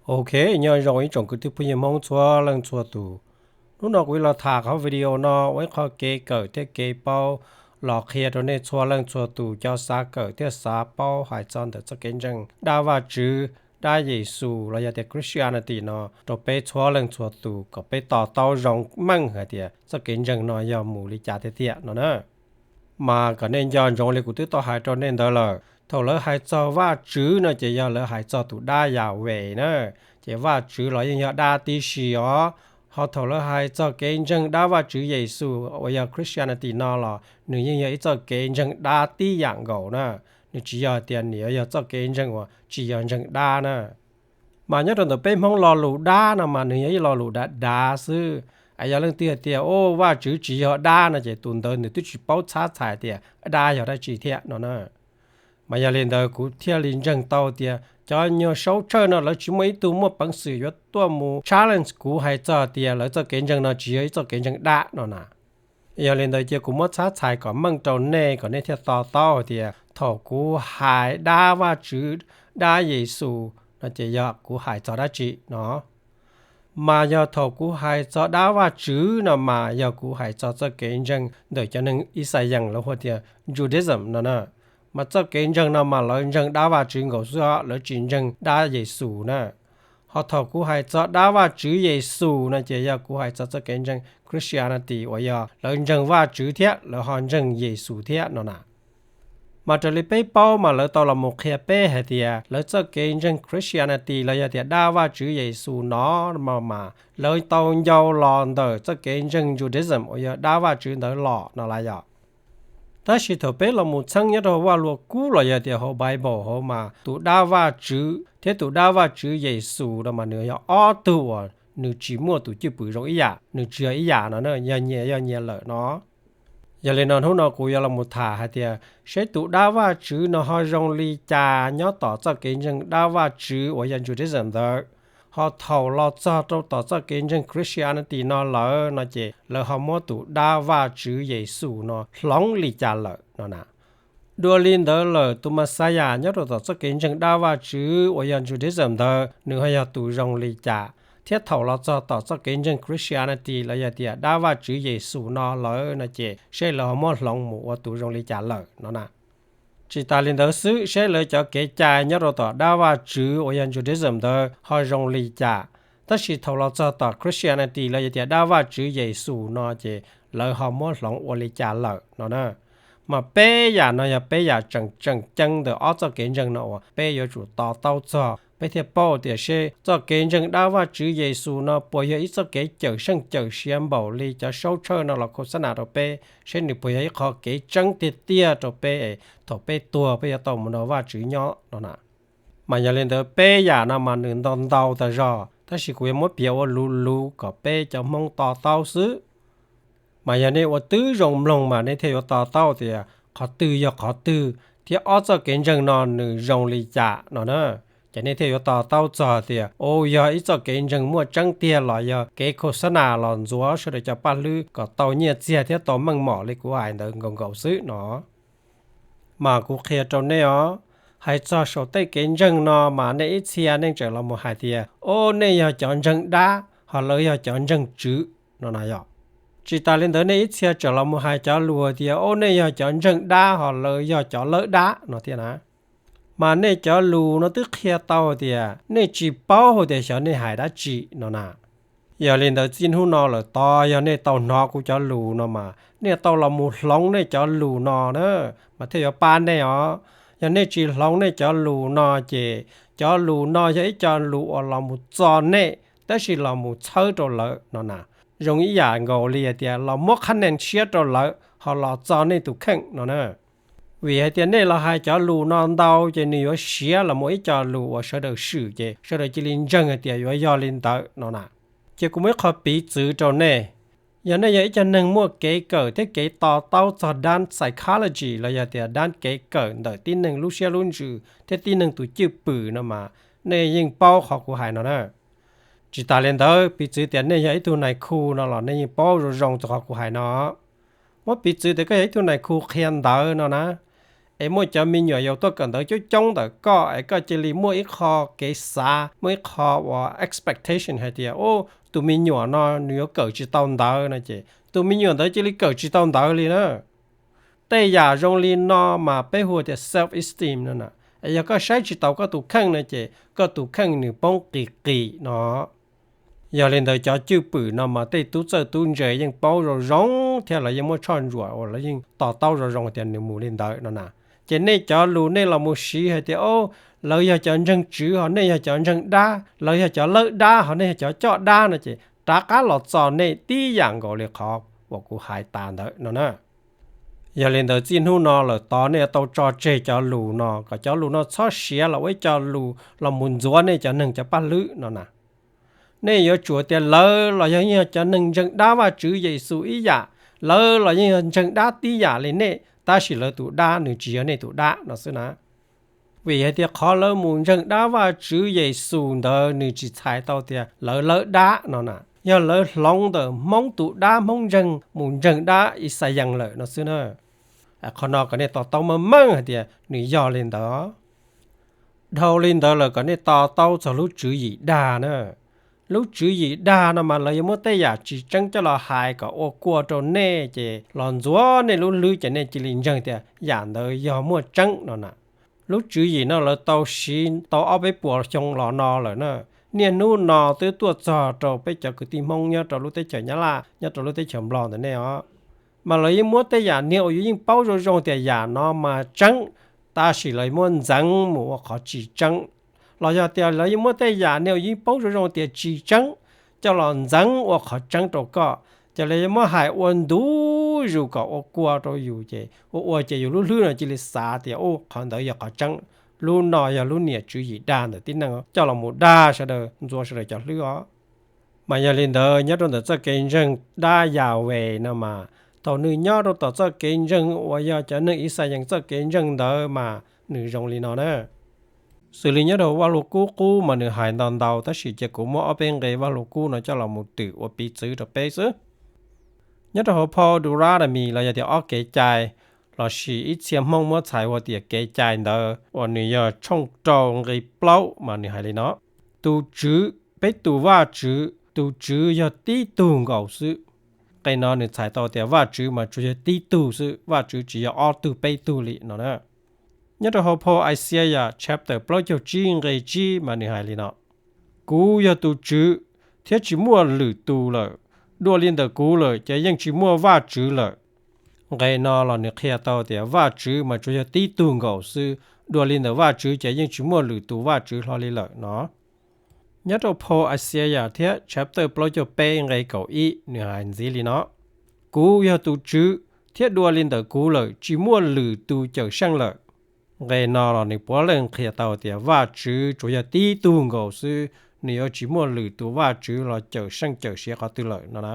Ok, nyob zoo ib tsoom kwv tij phooj ywg Hmoob txhua leej txhua tus. Hnub no kuv yuav los tham qhov video no ua ib qho kev kawm thiab kev paub los qhia rau nej txhua leej txhua tus cov xav kawm thiab xav paub hais txog ntawm txoj kev ntseeg dab Vajtswv, dab Yexus los yog tias Christianity no rau peb txhua leej txhua tus kom peb to taub zoo meej hais tias txoj kev ntseeg no yog mus li cas tiag tiag no na. Mas kom nej nco ntsoov li kuv twb tau hais rau nej ntawd lawm, thaum lawv hais txog Vajtswv no ces yog lawv hais txog tus dab Yahweh na, ces Vajtswv los yeej yog dab tib si os. Ho thaum lawv hais txog kev ntseeg dab Vajtswv Yexus uas yog Christianity no los nws yeej yog ib txoj kev ntseeg dab tib yam nkaus na. Nws tsis yog tias nws yuav yog txoj kev ntseeg uas tsis yog ntseeg dab na. Mas nyob rau ntawm peb Hmoob lo lus dab no mas nws yog ib lo lus dav dav xwb. Es yog leej twg hais tias, o, Vajtswv tsis yog dab no ces tus ntawd nws twb tsis paub txhab txhais tias dab yog dab tsi thiab no na. Mas yog li ntawd kuv thiaj li ntseeg tau tias cov nyuag saub tshawj no lawv tsis muaj ib tug muaj peev xwm yuav tuaj mus challenge kuv hais txog tias lawv txoj kev ntseeg no tsis yog ib txoj kev ntseeg dab no na. Yog li ntawd cia kuv muab txhab txhais kom meej rau nej kom nej thiaj to taub hais tias thaum kuv hais dab Vajtswv, dab Yexus no ces yog kuv hais txog dab tsi no. Mas yog thaum kuv hais txog dab Vajtswv no mas yog kuv hais txog txoj kev ntseeg ntawm cov neeg Ixayees lawv hu tias Judaism no na. Mas txoj kev ntseeg no mas lawv ntseeg dab Vajtswv nkaus xwb os, lawv tsis ntseeg dab Yexus na. Ho thaum kuv hais txog dab Vajtswv Yexus no ces yog kuv hais txog txoj kev ntseeg Christianity uas yog lawv ntseeg Vajtswv thiab lawv ho ntseeg Yexus thiab no na. Mas raws li peb paub mas lawv tau los mus qhia peb hais tias lawv txoj kev ntseeg Christianity los yog tias dab Vajtswv Yexus no mas lawv tau ncau los ntawm txoj kev ntseeg Judaism uas yog dab Vajtswv ntawd los no lawm yom. Tab sis thaum peb los mus txheeb nyob rau hauv Vaj Lug Kub los yog tias hauv Bible hauv mas tus dab Vajtswv thiab tus dab Vajtswv Yexus no mas nws yog ob tug uas nws tsis muaj tus cwj pwm zoo ib yam, nws tsis yog ib yam no na, yog nyias yog nyias lawm no. Yog li no hnub no kuv yuav los mus tham hais tias seb tus dab Vajtswv no ho zoo li cas nyob tom txoj kev ntseeg dab Vajtswv uas yog Judaism ntawd, ho thaum los txog rau tom txoj kev ntseeg Christianity no lawm no ces lawv ho muab tus dab Vajtswv Yexus no hloov li cas lawm no na. Dua li ntawd lawm tus Messiah nyob rau tom txoj kev ntseeg dab Vajtswv uas yog Judaism ntawd nws ho yog tus zoo li cas, thiab thaum los txog tom txoj kev ntseeg Christianity los yog tias dab Vajtswv Yexus no lawm no ces seb lawv ho muab hloov mus ua tus zoo li cas lawm no na. Tsis tas li ntawd xwb, seb lawv cov kev cai nyob rau tom dab Vajtswv uas yog Judaism ntawd ho zoo li cas, tab sis thaum los txog tom Christianity los yog tias dab Vajtswv Yexus no ces lawv ho muab hloov ua li cas lawm no na. Mas peb yam no yog peb yam tseem tseem ceeb ntawm ob txoj kev ntseeg no uas peb yuav tsum to taub txog peb thiaj paub tias seb txoj kev ntseeg dab Vajtswv Yexus no puas yog ib txoj kev cawm seej cawm sia npaum li cov saub tshawj no los khos xab nas rau peb, seb nws puas yog ib qho kev tseeb tiag tiag rau peb es thaum peb tuag peb yuav tau mus nrog Vajtswv nyob no na. Mas yog li ntawd peb yam no mas nws ntau ntau tas zog, tab sis kuv yuav muab piav ua luv luv kom peb cov Hmoob to taub xwb. Mas yog nej ua tib zoo mloog mas nej thiaj yuav to taub tias qhov twg yog qhov twg thiab ob txoj kev ntseeg no nws zoo li cas no na. Ces nej thiaj yuav to taub txog tias, o, yog ib txoj kev ntseeg muaj tseeb tiag los yog kev khos xab nas los ntxuav sawv daws cov paj hlwb kom tau nyiaj txiag thiab tau meej mom li kuv hais ntawd nkaus nkaus xwb no. Mas kuv qhia rau nej os, hais txog saum tej kev ntseeg no mas nej ib txhia nej tseem los mus hais tias, o, nej yog cov ntseeg dab ho lawv yog cov ntseeg tswv no na yom. Tsis tas li ntawd nej ib txhia tseem los mus hais cov lus tias, o, nej yog cov ntseeg dab ho lawv yog cov lawb dab no thiab na. Mas nej cov lus no twb qhia tau tias nej tsis paub hais tias xyov nej hais dab tsi no na. Yog li ntawd txij hnub no lawm tod yog nej tau hnov kuv cov lus no mas nej tau los mus hloov nej cov lus no na, mas thiaj yuav pab nej os. Yog nej tsis hloov nej cov lus no ces cov lus no yog ib co lus uas los mus txo nej tab sis los mus txhawb rau lawv no na. Zoo ib yam nkaus li hais tias los muab qhab nees siab rau lawv ho los txo nej tus kheej no na. Vim hais tias nej los hais cov lus no ntau ces nws yuav siav los mus ib co lus uas sawv daws swm ces sawv daws cia li ntseeg hais tias yuav yog li ntawd no na. Ces kuv muaj ib qho piv txwv rau nej. Yog nej yog ib co neeg muaj kev kawm thiab kev to taub txog dab psychology los yog tias dab kev kawm ntawm tib neeg lub siab lub ntsws thiab tib neeg tus cwj pwm no mas nej yeej paub qhov kuv hais no na. Tsis tas li ntawd, piv txwv tias nej yog ib tug nais khu no los nej yeej paub zoo zoo txog qhov kuv hais no. Muab piv txwv tias koj yog ib tug nais khu qhia ntawv no na, es muaj cov me nyuam yaus tuaj kawm ntawv coob coob ntawm koj es koj cia li muaj ib qho kev xav, muaj ib qho uas expectation hais tias, ub, tus me nyuam no nws yuav kawm tsis tau ntawv no ces tus me nyuam ntawd cia li kawm tsis tau ntawv li na. Tej yam zoo li no mas peb hu tias self-esteem no na. Es yog koj saib tsis taus koj tus kheej no ces koj tus kheej nws poob qis qis no. Yog li ntawd cov cwj pwm no mas tej tub txawj tub ntse yeej paub zoo zoo thiab lawv yeej muab tshoj ntsuam uas lawv yeej to taub zoo zoo tias nws mus li ntawd no na. Ces nej cov lus nej los mus siv hais tias, o, lawv yog cov ntseeg tswv ho nej yog cov ntseeg dab, lawv yog cov lawb dab ho nej yog cov coj dab no ces rov qab los txog nej tib yam nkaus li qhov uas kuv hais tas ntawd no na. Yog li ntawd txij hnub no lawm tod nej yuav tau tso tseg cov lus no, kom cov lus no txhob siav los ua ib co lus los mus ntxuav nej cov neeg cov paj hlwb no na. Nej yuav tsum tias lawv los yog yeej yog cov neeg ntseeg dab Vajtswv Yexus ib yam, lawv los yeej yog ntseeg dab tib yam li nej, tab sis lawv tus dab nws tsis yog nej tus dab no xwb na. Vim hais tias qhov lawv mus ntseeg dab Vajtswv Yexus ntawd nws tsis txhais tau tias lawv lawb dab no na, yog lawv hloov ntawm Hmoob tus dab Hmoob ntseeg mus ntseeg dab Ixayees lawm no xwb na. Qhov no kom nej to taub meej meej hais tias nws yog li ntawd. Dhau li ntawd lawm kom nej to taub txog lub tswv yim dag na. Lub tswv yim dag no mas lawv yuav muab tej yam tsis tseeb coj los hais kom ua kua rau nej ces los ntxuav nej lub hlwb ces nej cia li ntseeg tias yam ntawd yog muaj tseeb no na. Lub tswv yim no lawv tau siv tau ob peb puas xyoo los no lawm na. Niaj hnub no twb tuaj txog rau peb cov kwv tij Hmoob nyob rau lub teb chaws Nyab Laj, nyob rau lub teb chaws Nplog ntawm nej os. Mas lawv yeej muab tej yam niag uas yus yeej paub zoo zoo tias yam no mas tseeb, tab sis lawv muab ntxeev mus ua qhov tsis tseeb. Los yog tias lawv yeej muab tej yam niag uas yus yeej paub zoo zoo tias tsis tseeb coj los ntxeev ua qhov tseeb rau koj, ces lawv yuav muab hais ua ntu zus kom ua kua rau yus ces ua ua ces yus lub hlwb no cia li xav tias, u, qhov ntawd yog qhov tseeb. Lub no yog lub niam tswv yim dag ntawm tib neeg coj los mus dag sawv daws, ntxuav sawv daws cov hlwb os. Mas yog li ntawd nyob rau ntawm txoj kev ntseeg dab Yahweh no mas thaum nws nyob rau tom txoj kev ntseeg uas yog cov neeg Ixayees txoj kev ntseeg ntawd mas nws zoo li no na. Xws li nyob rau Vaj Lug Kub qub mas nws hais ntau ntau tab sis cia kuv muab ob peb nqe Vaj Lug Kub no coj los mus twm ua piv txwv rau peb xwb. Nyob rau hauv phau Deuteronomy los yog tias ob kev cai, lossis ib txhia Hmoob muab txhais hu tias kev cai ntawd uas nws yog tshooj rau nqe plaub mas nws hais li no: Tus Tswv, peb tus Vajtswv, tus Tswv yog tib tug nkaus xwb. Nqe no nws txhais tau tias Vajtswv mas tsuas yog tib tug xwb, Vajtswv tsis yog ob tug peb tug li no na. Nyob rau hauv phau Isaiah chapter plaub caug tsib nqe tsib mas nws hais li no: Kuv yog tus Tswv, thiab tsis muaj lwm tus lawm. Dua li ntawm kuv lawm ces yeej tsis muaj Vajtswv lawm. Nqe no los nws qhia tau tias Vajtswv mas tsuas yog tib tug nkaus xwb, dua li ntawm Vajtswv ces yeej tsis muaj lwm tus Vajtswv hlo li lawm no. Nyob rau phau Isaiah thiab chapter plaub caug peb nqe kaum ib nws hais ntxiv li no: Kuv yog tus Tswv, thiab dua li ntawm kuv lawm tsis muaj lwm tus Cawmseej lawm. Nqe no los nws puav leej qhia tau tias Vajtswv tsuas yog tib tug nkaus xwb, nws yuav tsis muaj lwm tus Vajtswv los cawmseej cawmsiav qhov twg lawm no na.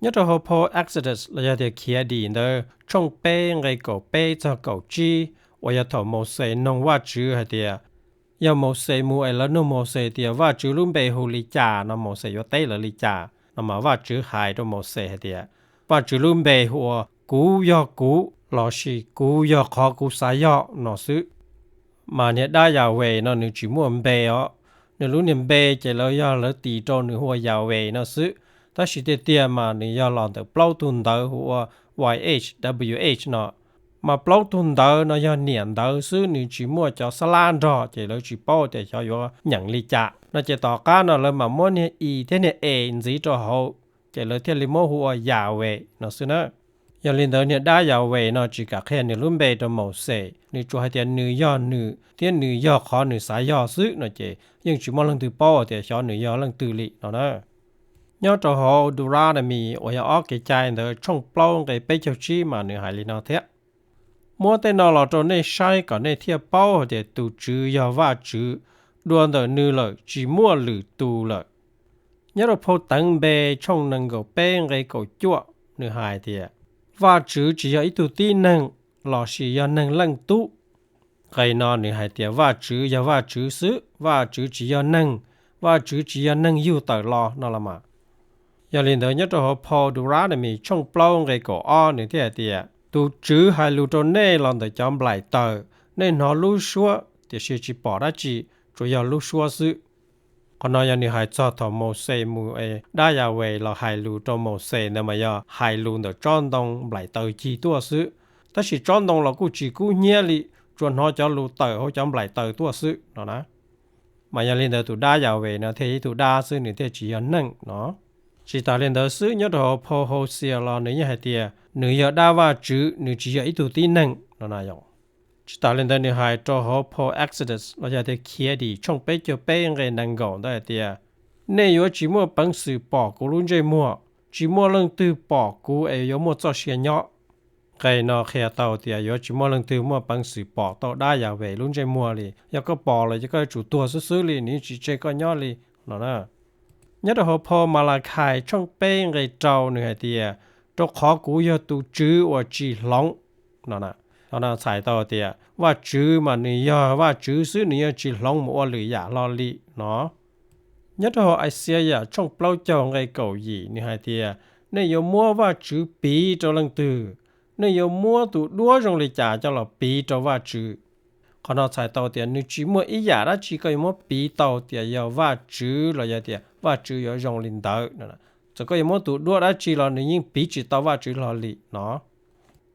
Nyob rau hauv phau Exodus los yog tias Khiav Dim ntawd tshooj peb nqe kaum peb txog kaum tsib uas yog thaum Mauxes noog Vajtswv hais tias, yog Mauxes mus es lawv nug Mauxes tias Vajtswv lub npe hu li cas no Mauxes yuav teb lawv li cas no mas Vajtswv hais rau Mauxes hais tias, Vajtswv lub npe hu ua Kuv Yog Kuv lossis Kuv Yog Qhov Kuv Xav Yog no xwb. Mas niag dab Yahweh no nws tsis muaj npe os, nws lub niag npe ces lawv yog lawv tis rau nws hu ua Yahweh no xwb, tab sis tiag tiag mas nws yog los ntawm plaub tug ntawv hu ua Y H W H no. Mas plaub tug ntawv no yog niam ntawv xwb, nws tsis muaj cov xab lab nrog ces lawv tsis paub tias xyov yuav nyeem li cas no ces tom qab no lawv mam muab niag i thiab niag e ntxiv rau hauv ces lawv thiaj li muab hu ua Yahweh no xwb na. Yog li ntawd niag dab Yahweh no tsis kam qhia nws lub npe rau Mauxes, nws tsuas hais tias nws yog nws thiab nws yog qhov nws xav yog xwb no ces yeej tsis muaj leej twg paub tias xyov nws yog leej twg li no na. Nyob rau hauv Deuteronomy uas yog ob kev cai ntawd tshooj plaub nqe peb caug tsib mas nws hais li no thiab: Muab tej no los rau nej saib kom nej thiaj paub hais tias tus Tswv yog Vajtswv, dua ntawm nws lawm tsis muaj lwm tus lawm. Nyob rau phau Teev Npe tshooj nees nkaum peb nqe kaum cuaj nws hais tias, Vajtswv tsis yog ib tug tib neeg lossis yog neeg leej tub. Nqe no nws hais tias Vajtswv yog Vajtswv xwb, Vajtswv tsis yog neeg, Vajtswv tsis yog neeg yug tawm los no los mas. Yog li ntawd nyob rau hauv phau Deuteronomy tshooj plaub nqe kaum ob nws thiaj hais tias, Tus Tswv hais lus rau nej los ntawm cov nplaim taws, nej hnov lub suab tiam sis tsis pom dab tsi, tsuas yog lub suab xwb. Qhov no yog nws hais txog thaum Mauxes mus es dab Yas Ves los hais lus rau Mauxes ntawd mas yog hais lus ntawm tsob ntoo nplaim taws cig tuaj xwb, tab sis tsob ntoo los kuj tsis kub hnyiab li, tsuas hnov cov lus tawm hauv cov nplaim taws tuaj xwb no na. Mas yog li ntawd tus dab Yas Ves no thiaj ib tug dab xwb, nws thiaj tsis yog neeg no. Tsis tas li ntawd xwb, nyob rau hauv phau Hauxias los nws yeej hais tias nws yog dab Vajtswv, nws tsis yog ib tug tib neeg no na yom. Tsis tas li ntawd nws hais rau hauv phau Exodus los yog tias Khiav Dim tshooj peb caug peb nqe nees nkaum ntawd hais tias, nej yuav tsis muaj peev xwm pom kuv lub ntsej muag, tsis muaj leej twg pom kuv es yuav muaj txoj sia nyob. Nqe no qhia tau tias yuav tsis muaj leej twg muaj peev xwm pom tau dab Yas Ves lub ntsej muag li, yog koj pom los ces koj yuav tsum tuag xwb xwb li, nws yeej tsis tseg koj nyob li no na. Nyob rau hauv phau Malakhais tshooj peb nqe rau nws hais tias, rau qhov kuv yog tus Tswv uas tsis hloov no na. Qhov no txhais tau tias Vajtswv mas nws yog Vajtswv xwb, nws yeej tsis hloov mus ua lwm yam hlo li no. Nyob rau hauv Ixayas tshooj plaub caug nqe kaum yim nws hais tias, nej yuav muab Vajtswv piv rau leej twg? Nej yuav muab tus duab zoo li cas coj los piv rau Vajtswv? Qhov no txhais tau tias nws tsis muaj ib yam dab tsi koj yuav muab piv tau tias yog Vajtswv los yog tias Vajtswv yuav zoo li ntawd. Txawm koj yuav muab tus duab dab tsi los nws yeej piv tsis tau Vajtswv hlo li no.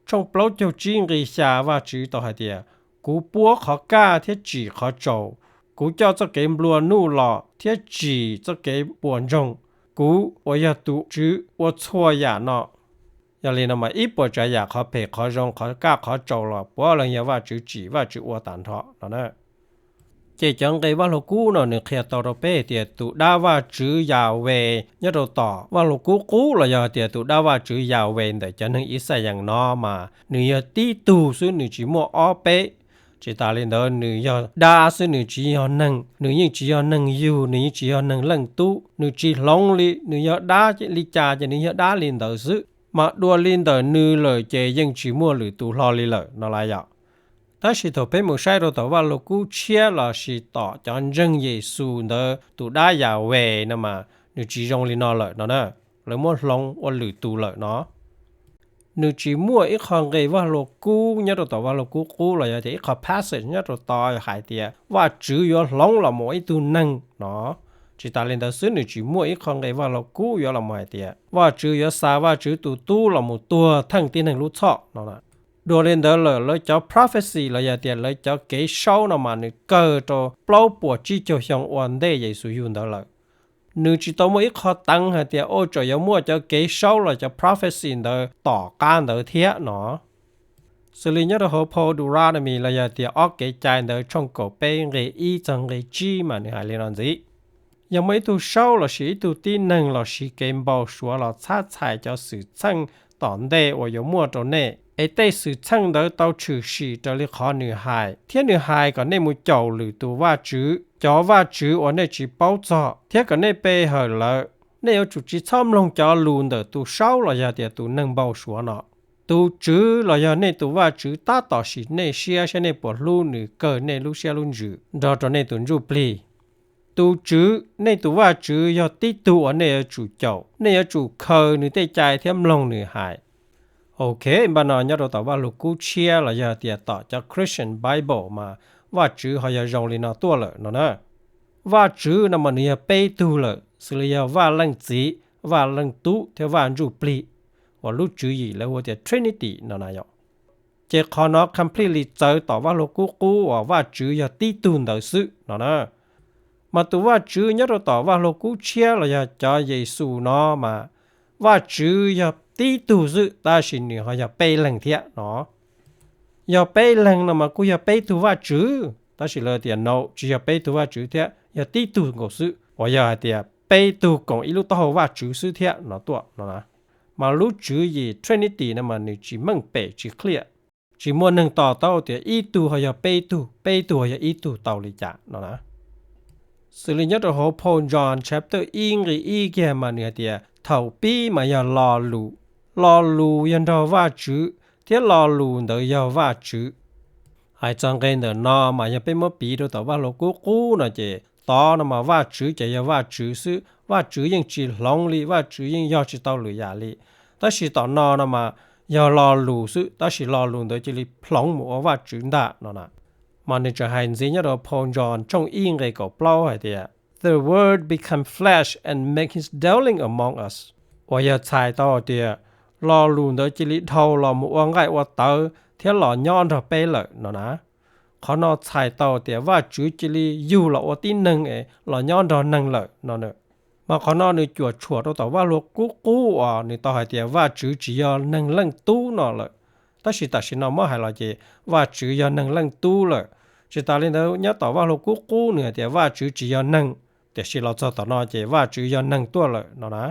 Tshooj plaub caug tsib nqe xya Vajtswv tau hais tias, kuv puab qhov kaj thiab tsim qhov tsaus, kuv coj txoj kev nplua nuj los thiab tsim txoj kev puas ntsoog, kuv uas yog tus Tswv ua txhua yam no. Yog li no mas ib puas tsav yam, qhov phem qhov zoo, qhov kaj qhov tsaus los puav leej yog Vajtswv tsim, Vajtswv ua tag nrho no na. Ces cov nqe Vaj Lug Kub no nws qhia tau rau peb tias tus dab Vajtswv Yas Ves nyob rau tom Vaj Lug Kub Qub los yog tias tus dab Vajtswv Yas Ves ntawm cov neeg Ixayees no mas nws yog tib tug xwb, nws tsis muaj ob peb. Tsis tas li ntawd nws yog dab xwb, nws tsis yog neeg, nws yeej tsis yog neeg yug, nws yeej tsis yog neeg leej tub, nws tsis hloov li, nws yog dab li cas ces nws yog dab li ntawd xwb. Mas dua li ntawm nws lawm ces yeej tsis muaj lwm tus hlo li lawm no las yom. Tab sis thaum peb mus saib rau tom Vaj Lug Kub Tshiab lossis tom cov ntseeg Yexus ntawd tus dab Yas Ves no mas nws tsis zoo li no lawm no na. Lawv muab hloov ua lwm tus lawm no. Nws tsis muaj ib qho nqe Vaj Lug Kub nyob rau tom Vaj Lug Kub Qub los yog tias ib qho passage nyob rau tod hais tias Vajtswv yuav hloov los mus ua ib tug neeg no. Tsis tas li ntawd xwb, nws tsis muaj ib qho nqe Vaj Lug Kub yuav los mus hais tias Vajtswv yuav xa Vajtswv tus Tub los mus tuag theej tib neeg lub txhoj no. Dua li ntawd lawm, lawv cov prophecy los yog tias lawv cov kev saub no mas nws kawg rau plaub puas tsib caug xyoo ua ntej Yexus yug ntawd lawm. Nws tsis tau muaj ib qho teev hais tias ua tseem yuav muaj cov kev saub los cov prophecy ntawd tom qab ntawd thiab no. Xws li nyob rau hauv phau Deuteronomy los yog tias Ob Kev Cai ntawd tshooj kaum peb nqe ib txog nqe tsib mas nws hais li no ntxiv: Yog muaj ib tug saub lossis ib tug tib neeg los siv kev npau suav los txhab txhais cov xwm txheej tom ntej uas yuav muaj rau nej, es tej xwm txheej ntawd tau tshwm sim raws li qhov nws hais, thiab nws hais kom nej mus caum lwm tus vaj tswv, cov vaj tswv uas nej tsis paub txog, thiab kom nej pe hawm lawv, nej yuav tsum tsis txhob mloog cov lus ntawm tus saub los yog tias tus neeg npau suav no. Tus Tswv los yog nej tus Vajtswv tab tom sim nej siab saib nej puas hlub nws kawg nej lub siab lub ntsws nrog rau nej tus ntsuj plig. Tus Tswv nej tus Vajtswv yog tib tug uas nej yuav tsum caum, nej yuav tsum khaws nws tej cai thiab mloog nws hais. Ok, npaj no nyob rau tom Vaj Lug Kub Tshiab los yog tias tom cov Christian Bible mas Vajtswv ho yog zoo li no tuaj lawm no na. Vajtswv no mas nws yog peb tug lawm, xws li yog Vaj Leej Txiv, Vaj Leej Tub thiab Vaj Ntsuj Plig, uas lub tswv yim lawv hu tias Trinity no na yom. Ces qhov no completely txawv tom Vaj Lug Kub Qub uas Vajtswv yog tib tug ntawd xwb no na. Mas tus Vajtswv nyob rau tom Vaj Lug Kub Tshiab los yog cov Yexus no mas Vajtswv yog tib tug xwb tab sis nws ho yog peb leeg thiab no. Yog peb leeg no mas kuj yog peb tug Vajtswv, tab sis lawv tias no tsis yog peb tug Vajtswv thiab, yog tib tug nkaus xwb, uas yog hais tias peb tug koom ib lub taub hau Vajtswv xwb thiab no tuaj no. Mas lub tswv yim Trinity no mas nws tsis meej pem tsis qhia, tsis muaj neeg to taub tias ib tug ho yog peb tug, peb tug ho yog ib tug tau li cas no na. Xws li nyob rau hauv phau John chapter ib nqe ib kiag mas nws hais tias thaum pib mas yog lo lus, lo lus yog nrog Vajtswv, thiab lo lus ntawd yog Vajtswv. Hais txog nqe ntawm no mas yog peb muab piv rau tom Vaj Lug Kub Qub no ces tod no mas Vajtswv ces yog Vajtswv xwb, Vajtswv yeej tsis hloov li, Vajtswv yeej yog tsis tau lwm yam li. Tab sis tom no no mas yog lo lus xwb, tab sis lo lus ntawd cia li hloov mus ua Vajtswv ntag no na. Mas nws tseem hais ntxiv nyob rau phau John tshooj ib nqe kaum plaub hais tias, The Word became flesh and made his dwelling among us, uas yog txhais tau tias lo lus ntawd cia li dhau los mus ua nqaij ua tawv thiab los nyob nrog peb lawm no na. Qhov no txhais tau tias Vajtswv cia li yug los ua tib neeg es los nyob nrog neeg lawm no na. Mas qhov no nws cuam tshuam rau tom Vajluskub Qub uas nws tau hais tias Vajtswv tsis yog Neeg Leej Tub no lawm, tab sis tam sim no muab hais los ces Vajtswv yog Neeg Leej Tub lawm. Tsis tas li ntawd, nyob tom Vajluskub Qub nws hais tias Vajtswv tsis yog neeg, tiam sis los txog tom no ces Vajtswv yog neeg tuaj lawm no na.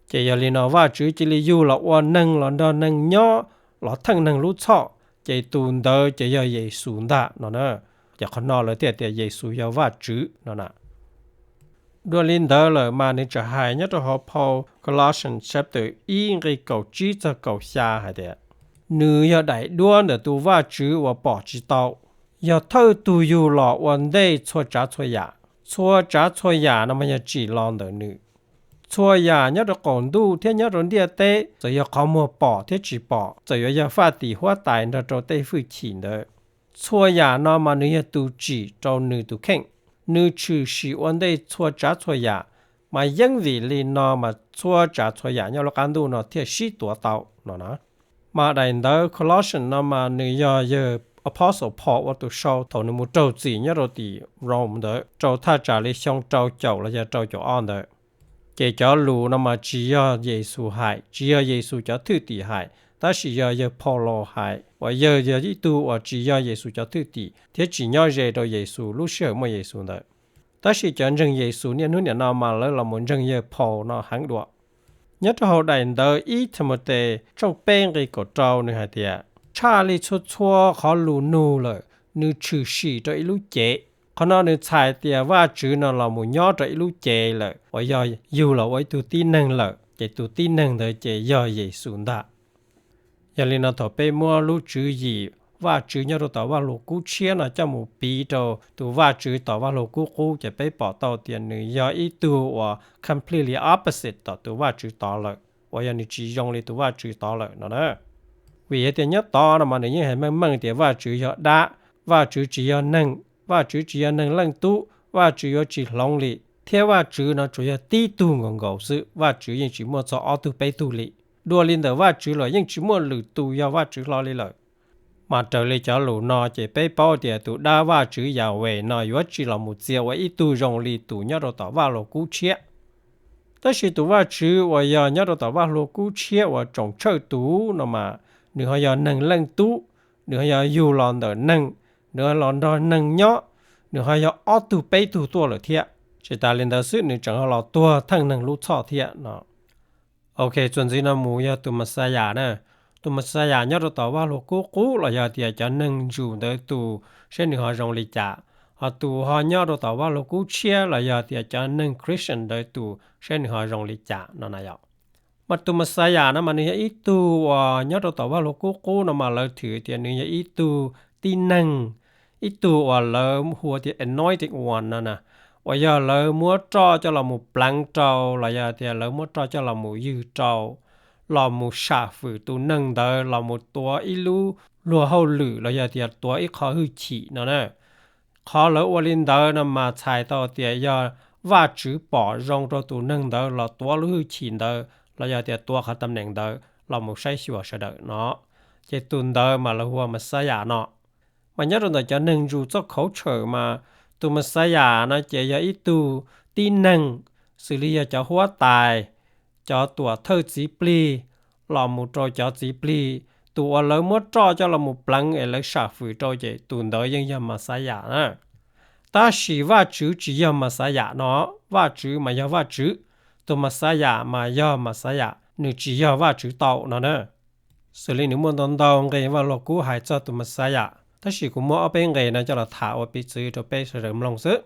Ces yog li no Vajtswv cia li yug los ua neeg los nrog neeg nyob, los theej neeg lub txhoj, ces tus ntawd ces yog Yexus ntag no na. Ces qhov no lawv thiaj tias Yexus yog Vajtswv no na. Dua li ntawd lawm mas nws tseem hais nyob rau hauv phau Colossians chapter ib nqe kaum tsib txog kaum xya hais tias, nws yog daim duab ntawm tus Vajtswv uas pom tsis tau, yog thawj tug yug los ua ntej txhua tsav txhua yam. Txhua tsav txhua yam no mas yog tsim los ntawm nws. Txhua yam nyob rau qaum ntuj thiab nyob rau ntiaj teb, txawm yog qhov muag pom thiab tsis pom, txawm yuav yog faj tim huab tais nrog rau tej hwj chim ntawd, txhua yam no mas nws yog tus tsim rau nws tus kheej. Nws tshwm sim ua ntej txhua tsav txhua yam, mas yeej vim li no mas txhua tsav txhua yam nyob lub qab ntuj no thiaj sib tuav tau no na. Mas daim ntawv Colossians no mas nws yog yawg Apostle Paul ua tus sau thaum nws mus raug txim nyob rau tim Rome ntawd rau thaj tsam li xyoo rau caum los yog rau caum ob ntawd. Ces cov lus no mas tsis yog Yexus hais, tsis yog Yexus cov thwj tim hais, tab sis yog yawg Paul hais, uas yawg yog ib tug uas tsis yog Yexus cov thwj tim thiab tsis nyob ze rau Yexus lub sij hawm muaj Yexus ntawd. Tab sis cov ntseeg Yexus niaj hnub niam no mas lawv los mus ntseeg yawg Paul no heev dua. Nyob rau hauv daim ntawv ib Thimoteo tshooj peb nqe kaum rau nws hais tias, tshaj li txhua txhua qhov lus nug lawm, nws tshwm sim rau ib lub cev. Qhov no nws txhais tias Vajtswv no los mus nyob rau ib lub cev lawm uas yog yug los ua ib tug tib neeg lawm, ces tus tib neeg ntawd ces yog Yexus ntag. Yog li no thaum peb muab lub tswv yim Vajtswv nyob rau tom Vajluskub Tshiab no coj mus piv rau tus Vajtswv tom Vajluskub Qub ces peb pom tau tias nws yog ib tug uas completely opposite tom tus Vajtswv tod lawm, uas yog nws tsis zoo li tus Vajtswv tod lawm no na. Vim hais tias nyob tod no mas nws yeej hais meej meej tias Vajtswv yog dab, Vajtswv tsis yog neeg, Vajtswv tsis yog Neeg Leej Tub, Vajtswv yuav tsis hloov li, thiab Vajtswv no tsuas yog tib tug nkaus nkaus xwb, Vajtswv yeej tsis muaj txog ob tug peb tug li. Dua li ntawm Vajtswv los yeej tsis muaj lwm tus yog Vajtswv hlo li lawm. Mas raws li cov lus no ces peb paub tias tus dab Vajtswv Yahweh no yuav tsis los mus txia ua ib tug zoo li tus nyob rau tom Vajluskub Tshiab. Tab sis tus Vajtswv uas yog nyob rau tom Vajluskub Tshiab uas tsoom tshawj tus no mas nws ho yog Neeg Leej Tub, nws ho yog yug los ntawm neeg, nws ho los nrog neeg nyob, nws ho yog ob tug peb tug tuaj lawm thiab. Tsis tas li ntawd xwb, nws tseem ho los tuag theej neeg lub txhoj thiab no. Ok, txuas ntxiv no mus yog tus Messiah na. Tus Messiah nyob rau tom Vajluskub Qub los yog tias cov neeg ntsus ntawd tus, seb nws ho zoo li cas. Ho tus ho nyob rau tom Vajluskub Tshiab los yog tias cov neeg Christian ntawd tus, seb nws ho zoo li cas no na yom. Mas tus Messiah no mas nws yog ib tug uas nyob rau tom Vajluskub Qub no mas lawv thwm tias nws yog ib tug tib neeg, ib tug uas lawv hu tias anointed one no na, uas yog lawv muab roj coj los mus pleev rau los yog tias lawv muab roj coj los mus ywg rau, los mus sam fwm tus neeg ntawd los mus tuav ib lub luag hauj lwm los yog tias tuav ib qho hwj chim no na. Qhov lawv ua li ntawd no mas txhais tau tias yog Vajtswv pom zoo rau tus neeg ntawd los tuav lub hwj chim ntawd los yog tias tuav qhov tam neem ntawd los mus saib xyuas sawv daws no. Ces tus ntawd mas lawv hu ua Messiah no. Mas nyob rau ntawm cov neeg ntsus txoj khauv tshawm mas tus Messiah no ces yog ib tug tib neeg, xws li yog cov huab tais, cov tuam thawj txiv plig, los mus rau cov txiv plig, tus uas lawv muab roj coj los mus pleev es lawv sam fwm rau ces tus ntawd yeej yog Messiah na. Tab sis Vajtswv tsis yog Messiah no, Vajtswv mas yog Vajtswv, tus Messiah mas yog Messiah, nws tsis yog Vajtswv tau no na. Xws li nws muaj ntau ntau nqe Vajluskub hais txog tus Messiah, tab sis kuv muab ob peb nqe no coj los tham ua piv txwv rau peb sawv daws mloog xwb.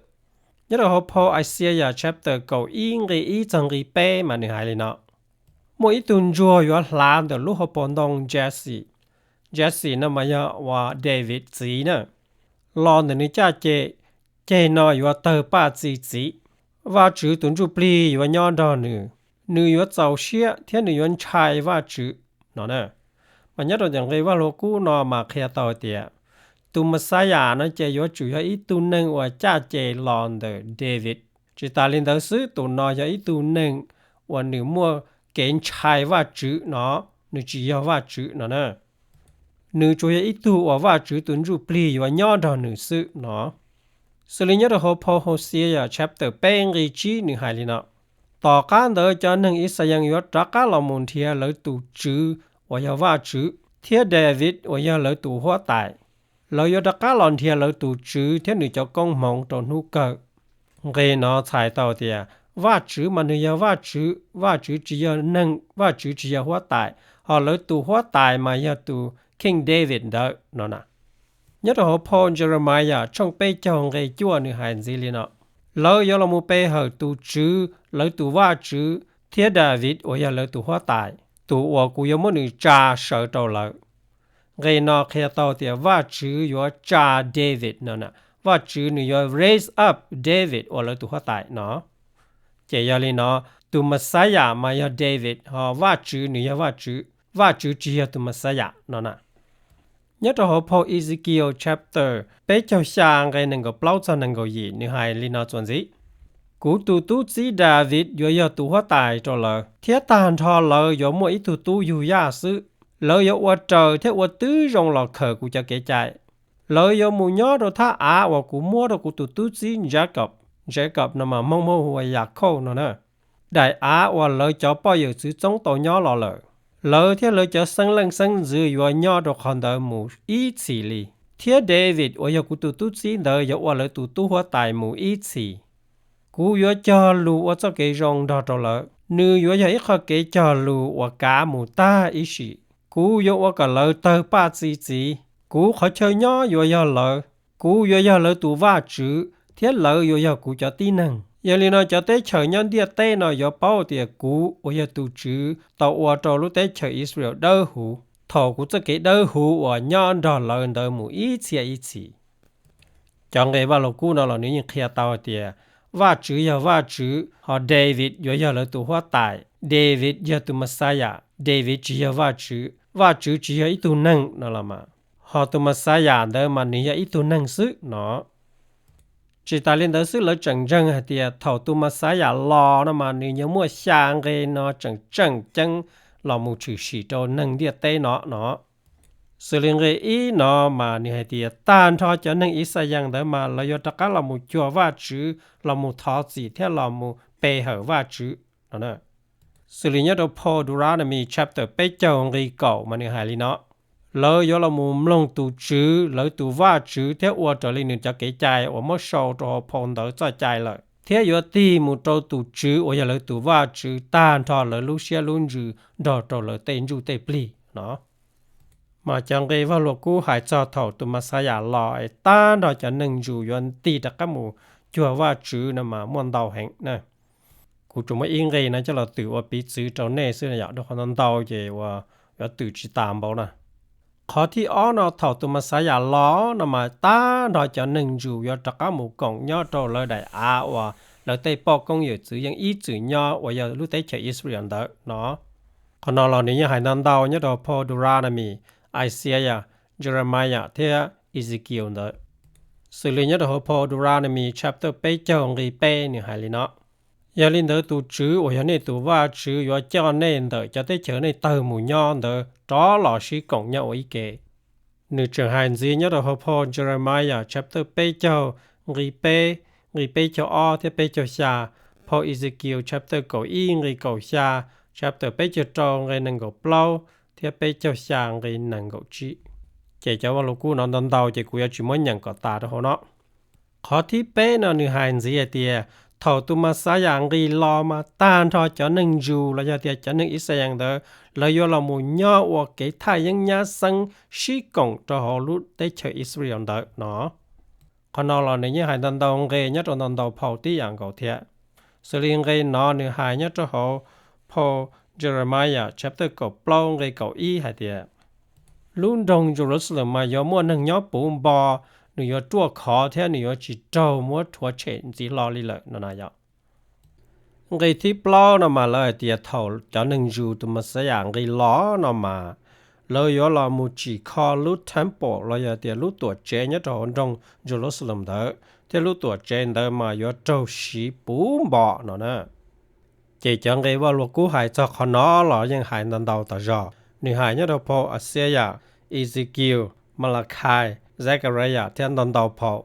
Nyob rau hauv phau Isaiah chapter kaum ib nqe ib txog nqe peb mas nws hais li no: Muaj ib tug ntsuag yuav hlav ntawm lub hauv paus ntoo Jesse. Jesse no mas yog uas David txiv na. Los ntawm nws caj ces, ceg no yuav tawg paj txi txiv. Vajtswv tus ntsuj plig yuav nyob nrog nws. Nws yuav txaus siab thiab nws yuav ntshai Vajtswv no na. Mas nyob rau cov nqe Vaj Lug Kub no mas qhia tau hais tias tus Messiah no ces yuav tsum yog ib tug neeg uas caj ces los ntawm David. Tsis tas li ntawd xwb, tus no yog ib tug neeg uas nws muaj kev ntshai Vajtswv no, nws tsis yog Vajtswv no na. Nws tsuas yog ib tug uas Vajtswv tus Ntsujplig yuav nyob nrog nws xwb no. Xws li nyob rau hauv phau Hosea chapter peb nqe tsib nws hais li no: Tom qab ntawd cov neeg Yixalayees yuav rov qab los mus nrhiav lawv tus Tswv uas yog Vajtswv, thiab David uas yog lawv tus huab tais. Lawv yuav rov qab los nrhiav lawv tus Tswv thiab nws cov koob hmoov rau hnub kawg. Nqe no txhais tau tias Vajtswv mas nws yog Vajtswv, Vajtswv tsis yog neeg, Vajtswv tsis yog huab tais, ho lawv tus huab tais mas yog tus King David ntawd no na. Nyob rau hauv phau Jeremiah tshooj peb caug nqe cuaj nws hais ntxiv li no: Lawv yuav los mus pe hawm tus Tswv, lawv tus Vajtswv, thiab David uas yog lawv tus huab tais, tus uas kuv yuav muab nws tsa sawv rau lawv. Nqe no qhia tau tias Vajtswv yuav tsa David no, Vajtswv nws yuav raise up David ua lawv tus huab tais no. Ces yog li no, tus Messiah mas yog David, ho Vajtswv nws yog Vajtswv, Vajtswv tsis yog tus Messiah no na. Nyob rau hauv phau Ezekiel chapter peb caug xya nqe nees nkaum plaub txog nees nkaum yim nws hais li no txuas ntxiv: Kuv tus tub txib David yuav yog tus huab tais rau lawv, thiab tag nrho lawv yuav muaj ib tug tub yug yaj xwb. Lawv yuav ua raws thiab ua tib zoo los khawm kuv cov kev cai. Lawv yuav mus nyob rau thaj av uas kuv muab rau kuv tus tub txib Jacob, Jacob no mas Hmoob muab hu ua Yakhauj no na, daim av uas lawv cov poj yawm txwv txoob tau nyob los lawm. Lawv thiab lawv cov xeeb leej xeeb ntxwv yuav nyob rau qhov ntawd mus ib txhis li, thiab David uas yog kuv tus tub txib ntawd yuav ua lawv tus tub huab tais mus ib txhis. Kuv yuav cog lus ua txoj kev zoo nrog rau lawv, nws yuav yog ib qho kev cog lus uas kav mus tag ib sim. Kuv yuav ua kom lawv tawg paj txi txiv, kuv qhov chaw nyob yuav yog lawv. Kuv yuav yog lawv tus Vajtswv, thiab lawv yuav yog kuv cov tib neeg. Yog li no cov teb chaws nyob ntiaj teb no yuav paub tias kuv uas yog tus Tswv tau ua rau lub teb chaws Israel dawb huv, thaum kuv txoj kev dawb huv uas nyob nrog lawv ntawd mus ib txhia ib txhis. Cov nqe Vaj Lug Kub no los nws yeej qhia tau hais tias Vajtswv yog Vajtswv, ho David yuav yog lawv tus huab tais. David yog tus Messiah, David tsis yog Vajtswv, Vajtswv tsis yog ib tug neeg no los mas, ho tus Messiah ntawd mas nws yog ib tug neeg xwb no. Tsis tas li ntawd xwb, lawv tseem ntseeg hais tias thaum tus Messiah los no mas nws yuav muaj xya nqe no tseem tseem ceeb los mus tshwm sim rau neeg ntiaj teb no no. Xws li nqe ib no mas nws hais tias tag nrho cov neeg Yixalayees ntawd mas lawv yuav rov qab los mus cuag Vajtswv, los mus thov txim thiab los mus pe hawm Vajtswv no. Xws li nyob rau phau Deuteronomy chapter peb caug nqe kaum mas nws hais li no: Lawv yuav los mus mloog tus Tswv lawv tus Vajtswv thiab ua raws li nws cov kev cai uas muab sau rau hauv phau ntawv txoj cai lawm, thiab yuav tig mus rau tus Tswv uas yog lawv tus Vajtswv tag nrho lawv lub siab lub ntsws nrog rau lawv tej ntsuj tej plig no. Mas cov nqe Vaj Lug Kub hais txog thaum tus Messiah los es tag nrho cov neeg ntsuj yuav tig rov qab mus cuag Vajtswv no mas muaj ntau heev na. Kuv tsuas muab ib nqe no coj los twm ua piv txwv rau nej xwb yom, rau qhov ntau ntau ces uas yuav twm tsis tas npaum na. Qhov thib ob no thaum tus Messiah los no mas tag nrho cov neeg ntsuj yuav rov qab mus koom nyob rau lawv daim av uas lawv tej poj koob yawm txwv yeej ib txwm nyob uas yog lub teb chaws Israel ntawd no. Qhov no los nws yeej hais ntau ntau nyob rau phau Deuteronomy, Isaiah, Jeremiah thiab Ezekiel ntawd. Xws li nyob rau hauv phau Deuteronomy chapter peb caug nqe peb nws hais li no: Yog li ntawd tus Tswv uas yog nej tus Vajtswv yuav coj nej ntawm cov teb chaws nej tawg mus nyob ntawd rov los sib koom nyob ua ib ke. Nws tseem hais ntxiv nyob rau hauv phau Jeremiah chapter peb caug nqe peb, nqe peb caug ob thiab peb caug xya, phau Ezekiel chapter kaum ib nqe kaum xya, chapter peb caug rau nqe nees nkaum plaub thiab peb caug xya nqe nees nkaum tsib. Ces cov Vaj Lug Kub no ntau ntau ces kuv yuav tsis muab nyeem kom tas rau hauv no. Qhov thib peb no nws hais ntxiv hais tias thaum tus Messiah nqis los mas tag nrho cov neeg ntsuj los yog tias cov neeg Yixalayees ntawd lawv yuav los mus nyob ua kev thaj yeeb nyab xeeb sib koom rau hauv lub teb chaws Israel ntawd no. Qhov no los nws yeej hais ntau ntau nqe nyob rau ntau ntau phau tib yam nkaus thiab. Xws li nqe no nws hais nyob rau hauv phau Jeremiah chapter kaum plaub nqe kaum ib hais tias, lub nroog Jerusalem mas yuav muaj neeg nyob puv npo, nws yuav ruaj khov thiab nws yuav tsis raug muab rhuav tshem ntxiv hlo li lawm no na yom. Nqe thib plaub no mas lawv hais tias thaum cov neeg ntsuj tus Messiah nqis los no mas lawv yuav los mus tsim kho lub temple los yog tias lub tuam tsev nyob rau hauv nroog Jerusalem ntawd, thiab lub tuam tsev ntawd mas yuav raug siv puv npo no na. Ces cov nqe Vaj Lug Kub hais txog qhov no los yeej hais ntau ntau tas zog. Nws hais nyob rau phau Isaiah, Ezekiel, Malachi, Zechariah thiab ntau ntau phau.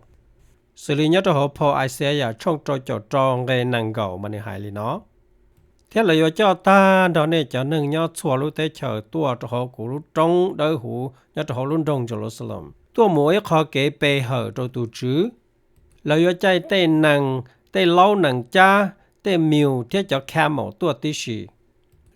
Xws li nyob rau hauv phau Isaiah tshooj rau caum rau nqe nees nkaum mas nws hais li no: Thiab lawv yuav coj tag nrho nej cov neeg nyob txhua lub teb chaws tuaj rau hauv kuv lub roob dawb huv nyob rau hauv lub nroog Jerusalem, tuaj mus ua ib qho kev pe hawm rau tus Tswv. Lawv yuav caij tej nees, tej laub nees cab, tej mule thiab cov camel tuaj tib si.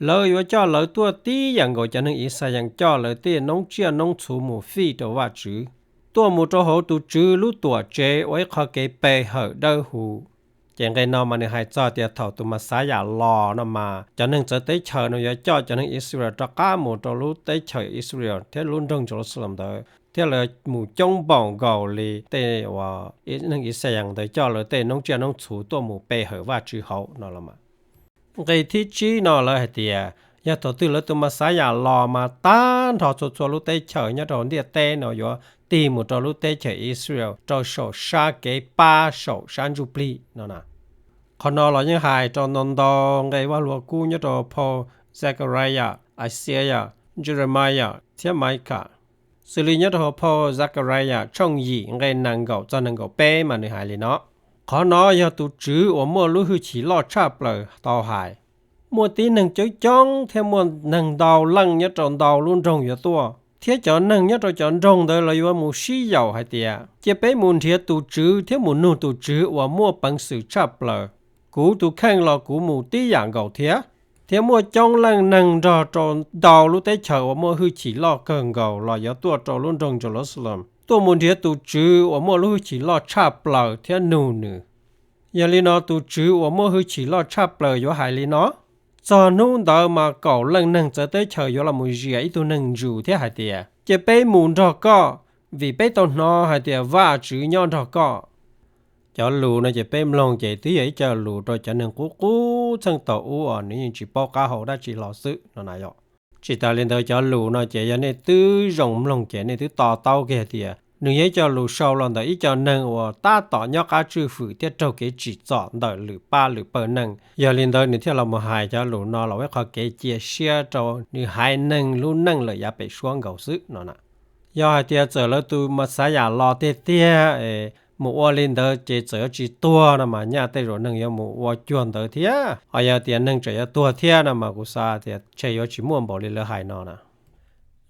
Lawv yuav coj lawv tuaj tib yam nkaus cov neeg Yixalayees coj lawv tej noob tsiaj noob txhuv mus fij rau Vajtswv, tuaj mus rau hauv tus Tswv lub tuam tsev ua ib qho kev pe hawm dawb huv. Ces nqe no mas nws hais txog tias thaum tus Mexiyas los no mas cov neeg txawv teb chaws no yuav coj cov neeg Israel rov qab mus rau lub teb chaws Israel thiab lub nroog Jerusalem ntawd, thiab lawv mus coob npaum nkaus li tej uas neeg Yixalayees ntawd coj lawv tej noob tsiaj noob txhuv tuaj mus pe hawm Vajtswv hauv no los mas. Nqe thib tsib no lawv hais tias yog thaum twg lawv tus Mexiyas los mas tag nrho txhua txhua lub teb chaws nyob rau ntiaj teb no yuav tig mus rau lub teb chaws Israel rau saum sab kev pab saum sab ntsuj plig no na. Qhov no los yeej hais rau ntau ntau nqe Vaj Lug Kub nyob rau phau Zechariah, Isaiah, Jeremiah thiab Micah. Xws li nyob rau hauv phau Zechariah tshooj yim nqe nees nkaum txog nees nkaum peb mas nws hais li no: Qhov no yog tus Tswv uas muaj lub hwj chim loj tshaj plaws tau hais. Muaj tib neeg coob coob thiab muaj neeg ntau leej nyob rau ntau lub nroog yuav tuaj, thiab cov neeg nyob rau cov nroog ntawd lawv yuav mus sib yaum hais tias, Cia peb mus nrhiav tus Tswv thiab mus nug tus Tswv uas muaj peev xwm tshaj plaws. Kuv tus kheej los kuv mus tib yam nkaus thiab. Thiab muaj coob leej neeg nrog rau ntau lub teb chaws uas muaj hwj chim loj kawg nkaus los yuav tuaj rau lub nroog Jerusalem, tuaj mus nrhiav tus Tswv uas muaj lub hwj chim loj tshaj plaws thiab nug nws. Yog li no tus Tswv uas muaj hwj chim loj tshaj plaws yuav hais li no: Txog hnub ntawd mas kaum leej neeg txawv teb chaws yuav los mus zias ib tug neeg ntsus thiab hais tias, Cia peb mus nrog koj, vim peb tau hnov hais tias Vajtswv nyob nrog koj. Cov lus no ces peb mloog ces twb yog ib co lus rau cov neeg qub qub txheej thaum ub os, nws yeej tsis paub qab hau dab tsi hlo xwb no na yom. Tsis tas li ntawd cov lus no ces yog nej twb zoo mloog ces nej twb to taub kiag hais tias nws yog ib co lus sau los ntawm ib co neeg uas tab tom nyob qab tswj fwm thiab raug kev tsim txom ntawm lwm pab lwm pawg neeg. Yog li ntawd nws thiaj los mus hais cov lus no los ua ib qho kev cia siab rau nws haiv neeg lub neej lawm yav pem suab nkaus xwb no na. Yog hais tias txawm lawv tus Mexiyas los tiag tiag es mus ua li ntawd ces txawm yuav tsis tuag no mas nyaj tej zaum neeg yuav mus ua cuag ntawd thiab. Ho yog tias neeg tseem yuav tuag thiab no mas kuv xav tias ntshe yuav tsis muaj npaum li lawv hais no na.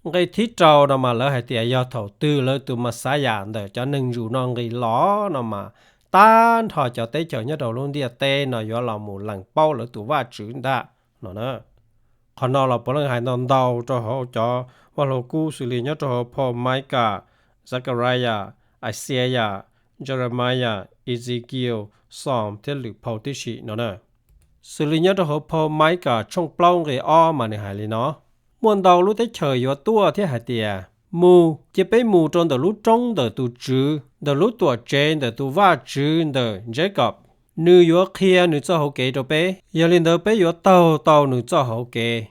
Nqe thib rau no mas lawv hais tias yog thaum twg lawv tus Mexiyas ntawm cov neeg ntsus no nqis los no mas tag nrho cov teb chaws nyob rau lub ntiaj teb no yuav los mus lees paub lawv tus Vajtswv ntag no na. Qhov no los puav leej hais ntau ntau rau hauv cov Vaj Lug Kub xws li nyob rau hauv phau Micah, Zechariah, Isaiah, Jeremiah, Ezekiel, Psalm thiab lwm phau tib si no na. Xws li nyob rau hauv phau Micah tshooj plaub nqe ob mas nws hais li no: Muaj ntau lub teb chaws yuav tuaj thiab hais tias, Mus, cia peb mus rau ntawm lub roob ntawm tus Tswv, ntawm lub tuam tsev ntawm tus Vajtswv ntawm Jacob. Nws yuav qhia nws txoj hauv kev rau peb, yog li ntawd peb yuav taug tau nws txoj hauv kev.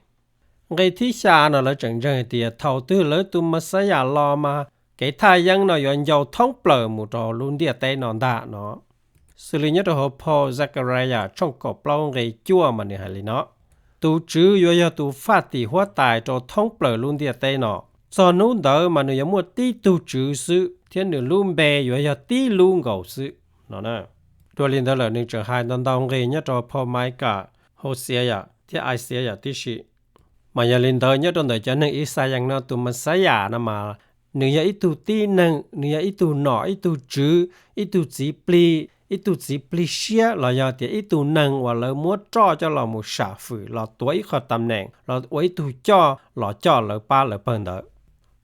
Nqe thib xya no lawv tseem ntseeg hais tias thaum twg lawv tus Mexiyas los mas kev thaj yeeb no yuav ncau thoob plaws mus rau lub ntiaj teb no ntag no. Xws li nyob rau hauv phau Zechariah tshooj kaum plaub nqe cuaj mas nws hais li no: Tus Tswv yuav yog tus faj tim huab tais rau thoob plaws lub ntiaj teb no. Txog hnub ntawd mas nws yuav muaj tib tug Tswv xwb, thiab nws lub npe yuav yog tib lub nkaus xwb no. Dua li ntawd lawm nws tseem hais ntau ntau nqe nyob rau phau Micah, Hosea thiab Isaiah tib si. Mas yog li ntawd nyob rau ntawm cov neeg Yixalayees no tus Mexiyas no mas nws yog ib tug tib neeg, nws yog ib tug nom ib tug tswv, ib tug txiv plig, ib tug txiv plig siab los yog tias ib tug neeg uas lawv muab roj coj los mus sam fwm los tuav ib qho tam neem los ua ib tug coj los coj lawv pab lawv pawg ntawd.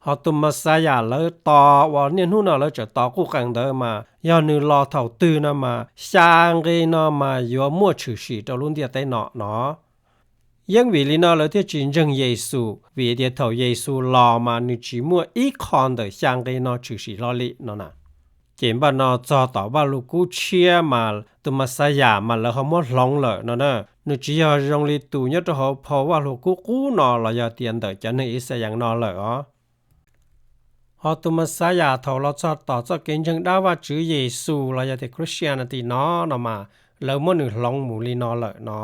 Ho tus Mexiyas lawv tos uas niaj hnub no lawv tseem tos quj qees ntawd mas yog nws los thaum twg no mas xya nqe no mas yuav muaj tshwm sim rau lub ntiaj teb no no. Yeej vim li no lawv thiaj tsis ntseeg Yexus, vim tias thaum Yexus los mas nws tsis muaj ib qho ntawm xya nqe no tshwm sim hlo li no na. Ces npaj no txog tom Vaj Lug Kub tshiab mas tus Mexiyas mas lawv ho muab hloov lawm no na. nws tsis yog zoo li tus nyob rau hauv phau Vaj Lug Kub Qub no los yog tias ntawm cov neeg Ixayees no lawm os. Ho tus Mexiyas thaum los txog tom txoj kev ntseeg dab Vajtswv Yexus los yog tias Christianity no no mas lawv muab nws hloov mus li no lawm no.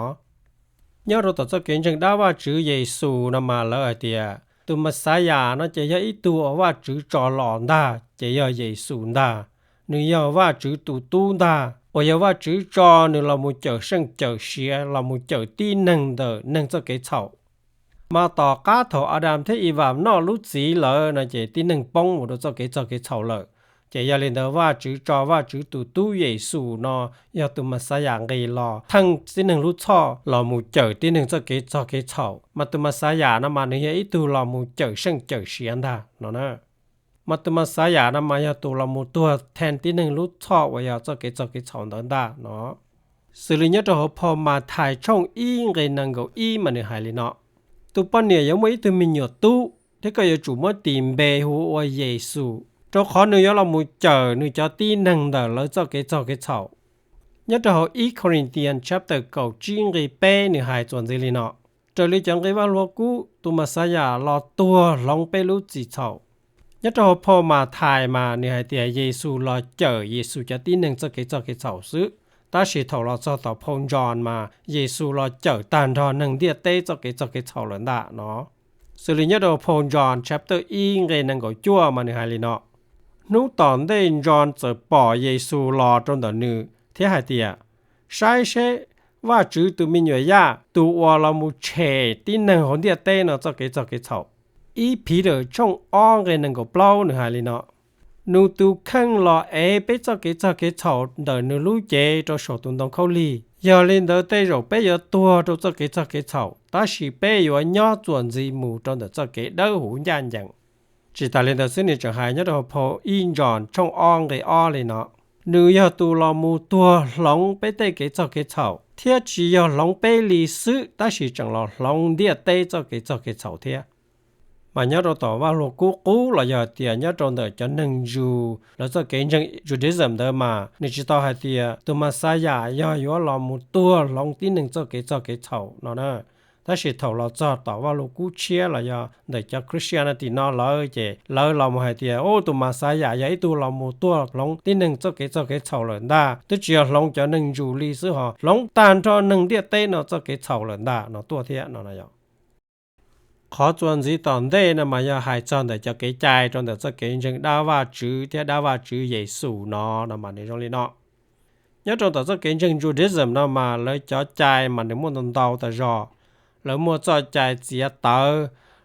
Nyob rau tom txoj kev ntseeg dab Vajtswv Yexus no mas lawv hais tias tus Mexiyas no ces yog ib tug uas Vajtswv tso los ntag, ces yog Yexus ntag. Nws yog Vajtswv tus tub ntag, uas yog Vajtswv tso nws los mus cawm seej cawm siav, los mus cawm tib neeg ntawm neeg txoj kev txhaum. Mas tom qab thaum Adas thiab Evas noj lub txiv lawm no ces tib neeg poob mus rau txoj kev txog kev txhaum lawm. Ces yog li ntawd Vajtswv tso Vajtswv tus tub Yexus no yog tus Mexiyas nqis los theej tib neeg lub txhoj los mus cawm tib neeg txoj kev txog kev txhaum. Mas tus Mexiyas no mas nws yog ib tug los mus cawm seej cawm siav ntag no na. Mas tus Mexiyas no mas yog tus los mus tuag theej tib neeg lub txhoj uas yog txoj kev txog kev txhaum ntawd ntag no. Xws li nyob rau hauv phau Mathais tshooj ib nqe nees nkaum ib mas nws hais li no: Tus poj niam yuav muaj ib tug me nyuam tub, thiab koj yuav tsum muab tis npe hu ua Yexus, rau qhov nws yuav los mus cawm nws cov tib neeg ntawm lawv txoj kev txog kev txhaum. Nyob rau hauv ib Corinthians chapter kaum tsib nqe peb nws hais txuas ntxiv li no: Raws li cov nqe Vaj Lug Kub, tus Mexiyas los tuag hloov peb lub txim txhaum. Nyob rau hauv phau Mathais mas nws hais tias Yexus los cawm Yexus cov tib neeg txoj kev txog kev txhaum xwb, tab sis thaum los txog tom phau Ntsoo mas Yexus los cawm tag nrho neeg ntiaj teb txoj kev txog kev txhaum lawm ntag no. Xws li nyob rau phau Ntsoo chapter ib nqe nees nkaum cuaj mas nws hais li no: Hnub tom ntej Ntsoo txawm pom Yexus los rau ntawm nws thiab hais tias, Saib seb, Vajtswv tus me nyuam yaj, tus uas los mus tshem tib neeg hauv ntiaj teb no txoj kev txog kev txhaum. Ib Peter tshooj ob nqe nees nkaum plaub nws hais li no: Nws tus kheej los ev peb txoj kev txog kev txhaum ntawm nws lub cev rau saum tus ntoo khaub lig. Yog li ntawd tej zaum peb yuav tuag rau txoj kev txog kev txhaum, tab sis peb yuav nyob txuas ntxiv mus rau ntawm txoj kev dawb huv ncaj ncees. Tsis tas li ntawd xwb, nws tseem hais nyob rau phau ib Ntsoo tshooj ob nqe ob li no: Nws yog tus los mus tuag hloov peb tej kev txog kev txhaum, thiab tsis yog hloov peb li xwb, tab sis tseem los hloov ntiaj teb txoj kev txog kev txhaum thiab. Mas nyob rau tom Vaj Lug Kub Qub los yog tias nyob rau ntawm cov neeg Jews lawv txoj kev ntseeg Judaism ntawd mas nws tsis tau hais tias tus Mexiyas yog yuav los mus tuag hloov tib neeg txoj kev txog kev txhaum no na. Tab sis thaum los txog tom Vaj Lug Kub Tshiab los yog ntawm cov Christianity no lawm ces lawv los mus hais tias, Ub, tus Mexiyas yog ib tug los mus tuag hloov tib neeg txoj kev txog kev txhaum lawm ntag, twb tsis yog hloov cov neeg Jews li xwb, ho hloov tag nrho neeg ntiaj teb no txoj kev txhaum lawm ntag no tuaj thiab no. Qhov txuas ntxiv tom ntej no mas yog hais txog ntawm cov kev cai rau ntawm txoj kev ntseeg dab Vajtswv thiab dab Vajtswv Yexus no no mas nws zoo li no. Nyob rau tom txoj kev ntseeg Judaism no mas lawv cov cai mas nws muaj ntau ntau tas zog. Lawv muaj txoj cai txiav tawv,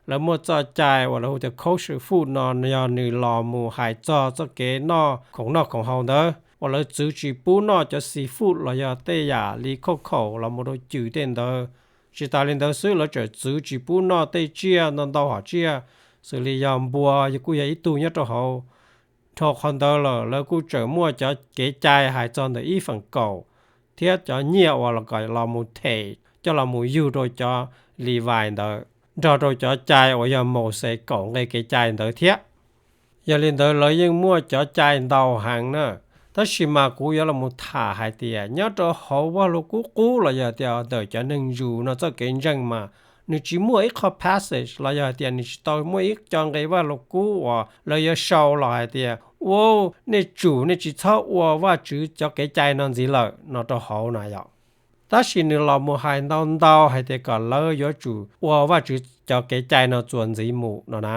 lawv muaj txoj cai uas lawv hu tias kosher food no yog nws los mus hais txog txoj kev noj khoom noj khoom haus ntawd uas lawv txwv tsis pub noj cov seafood los yog tej yam li khauj khaum los mus rau cws tej ntawd. Tsis tas li ntawd xwb, lawv tseem txwv tsis pub noj tej tsiaj ntau ntau hom tsiaj, xws li yog npua kuj yog ib tug nyob rau hauv. Dhau qhov ntawd lawm, lawv kuj tseem muaj cov kev cai hais txog ntawm ib feem kaum thiab cov nyiaj uas los mus them coj los mus yug rau cov Levi ntawd, nrog rau cov cai uas yog Mauxes kaum nqe kev cai ntawd thiab. Yog li ntawd lawv yeej muaj cov cai ntau heev na. Tab sis mas kuv yuav los mus tham hais tias nyob rau hauv Vaj Lug Kub Qub los yog tias ntawm cov neeg Jews no txoj kev ntseeg mas nws tsis muaj ib qho passage los yog hais tias nws tsis tau muaj ib co nqe Vaj Lug Kub uas lawv yuav sau los hais tias, Ua, nej tsum nej tsis txhob ua Vajtswv cov kev cai no ntxiv lawm no rau hauv na yom. Tab sis nws los mus hais ntau ntau hais tias kom lawv yuav tsum ua Vajtswv cov kev cai no txuas ntxiv mus no na.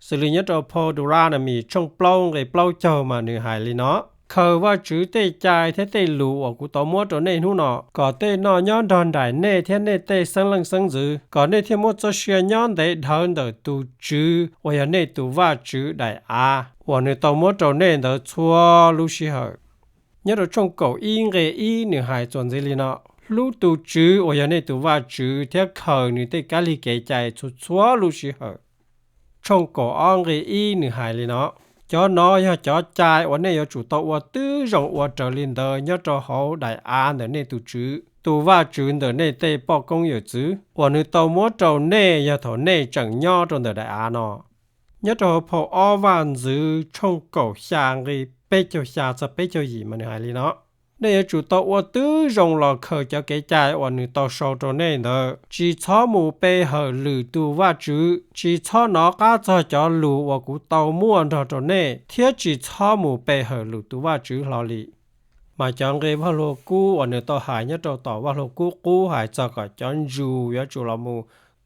Xws li nyob rau phau Deuteronomy tshooj plaub nqe plaub caug mas nws hais li no: Khaws Vajtswv tej cai thiab tej lus uas kuv tau muab rau nej hnub no, kom tej no nyob nrog nraim nej thiab nej tej xeeb leej xeeb ntxwv, kom nej thiaj muaj txoj sia nyob ntev dhawv ntawm tus Tswv uas yog nej tus Vajtswv daim av uas nws tau muab rau nej ntawd txhua lub sij hawm. Nyob rau tshooj kaum ib nqe ib nws hais txuas ntxiv li no: Hlub tus Tswv uas yog nej tus Vajtswv thiab khaws nws tej kab lig kev cai txhua txhua lub sij hawm. Tshooj kaum ob nqe ib nws hais li no: Cov no yog cov cai uas nej yuav tsum tau ua tib zoo ua raws li ntawd nyob rau hauv daim av ntawm nej tus Tswv, tus Vajtswv ntawm nej tej poj koob yawm txwv, uas nws tau muab rau nej yog thaum nej tseem nyob rau ntawm daim av no. Nyob rau hauv phau Ob Vaj Ntxwv tshooj kaum xya nqe peb caug xya txog peb caug yim mas nws hais li no: Nej yuav tsum tau ua tib zoo los khaws cov kev cai uas nws tau sau rau nej ntawd. Tsis txhob mus pe hawm lwm tus vaj tswv, tsis txhob nov qab txog cov lus uas kuv tau muaj nrog rau nej, thiab tsis txhob mus pe hawm lwm tus vaj tswv hlo li. Mas cov nqe Vaj Lug Kub uas nws tau hais nyob rau tom Vaj Lug Kub Qub hais txog kom cov ntsus yuav tsum los mus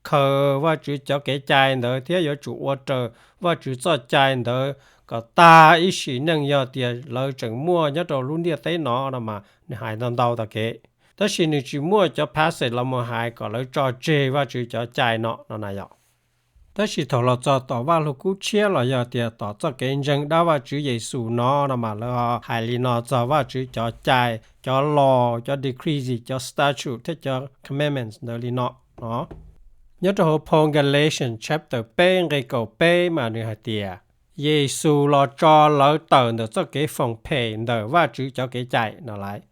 khaws Vaj Tswv cov kev cai ntawd thiab yuav tsum ua raws Vaj Tswv txoj cai ntawd kom tag ib sim neej yog tias lawv tseem muaj nyob rau lub ntiaj teb no no mas nws hais ntau ntau tag kev. Tab sis nws tsis muaj cov passage los mus hais kom lawv tso tseg Vaj Tswv cov cai no no na yom. Tab sis thaum los txog tom Vaj Lug Kub Tshiab los yog tias tom txoj kev ntseeg dab Vaj Tswv Yexus no no mas lawv ho hais li no txog Vaj Tswv cov cai, cov law, cov decree, cov statute thiab cov commandments ntawd li no no. Nyob rau hauv phau Galatians chapter peb nqe kaum peb mas nws hais tias, Yexus los tso lawv tawm ntawm txoj kev foom phem ntawm Vaj Tswv cov kev cai no lawm.